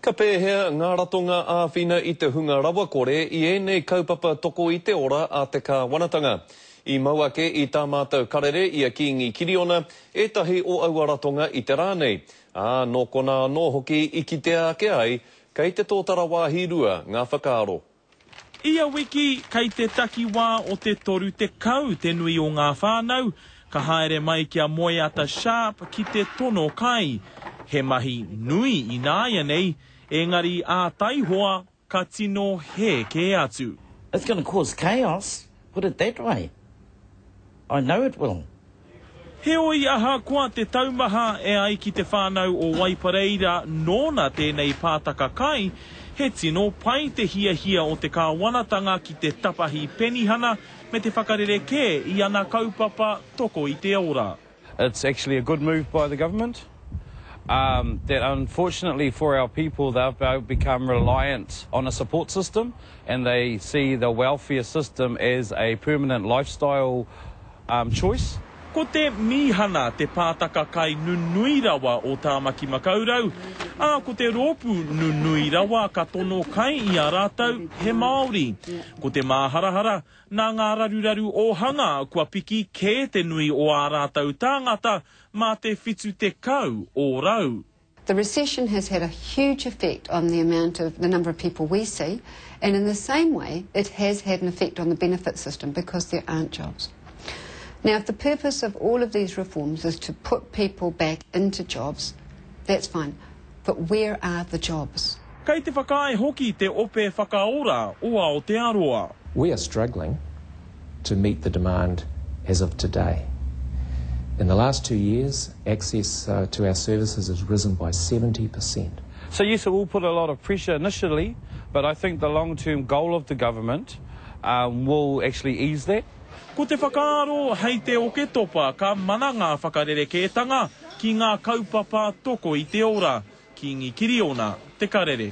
Ka pēhea ngā ratonga āwhina i te hunga rawakore i ēnei kaupapa toko i te ora a te kāwanatanga? I mau ake i tā mātou karere i a Kīngi Kiriona ētahi o aua ratonga i te rā nei, ā, nō konā anō hoki i kitea ake ai kei te tōtara wāhi rua ngā whakaaro. Ia wiki, kei te takiwā o te 30 te nui o ngā whānau ka haere mai ki a Moeata Sharp ki te tono kai. He mahi nui ināianei, engari ā taihoa ka tino hē kē atu. It's gonna cause chaos, put it that way. I know it will. Heoi ahakoa te taumaha e ai ki te whānau o Waipareira nōna tēnei pātaka kai, he tino pai te hiahia o te kāwanatanga ki te tapahi penihana me te whakarerekē i ana kaupapa toko i te ora. It's actually a good move by the government um, that unfortunately for our people they've become reliant on a support system and they see the welfare system as a permanent lifestyle um, choice. Ko te mīhana te pātaka kai nunui rawa o Tāmaki Makaurau, ā, ko te rōpū nunui rawa ka tono kai i a rātou he Māori. Ko te māharahara, nā ngā raruraru ōhanga kua piki kē te nui o ā rātou tāngata mā te 70 ōrau. The recession has had a huge effect on the amount of the number of people we see, and in the same way, it has had an effect on the benefit system because there aren't jobs. Now, if the purpose of all of these reforms is to put people back into jobs, that's fine. But where are the jobs? Kei te whakaae hoki te Ope Whakaora o Aotearoa. We are struggling to meet the demand as of today. In the last two years, access uh, to our services has risen by 70%. So yes, it will put a lot of pressure initially, but I think the long-term goal of the government um, will actually ease that. Ko te whakaaro hei te Oketopa ka mana ngā whakarerekētanga ki ngā kaupapa toko i te ora. Kīngi Kiriona, Te Karere.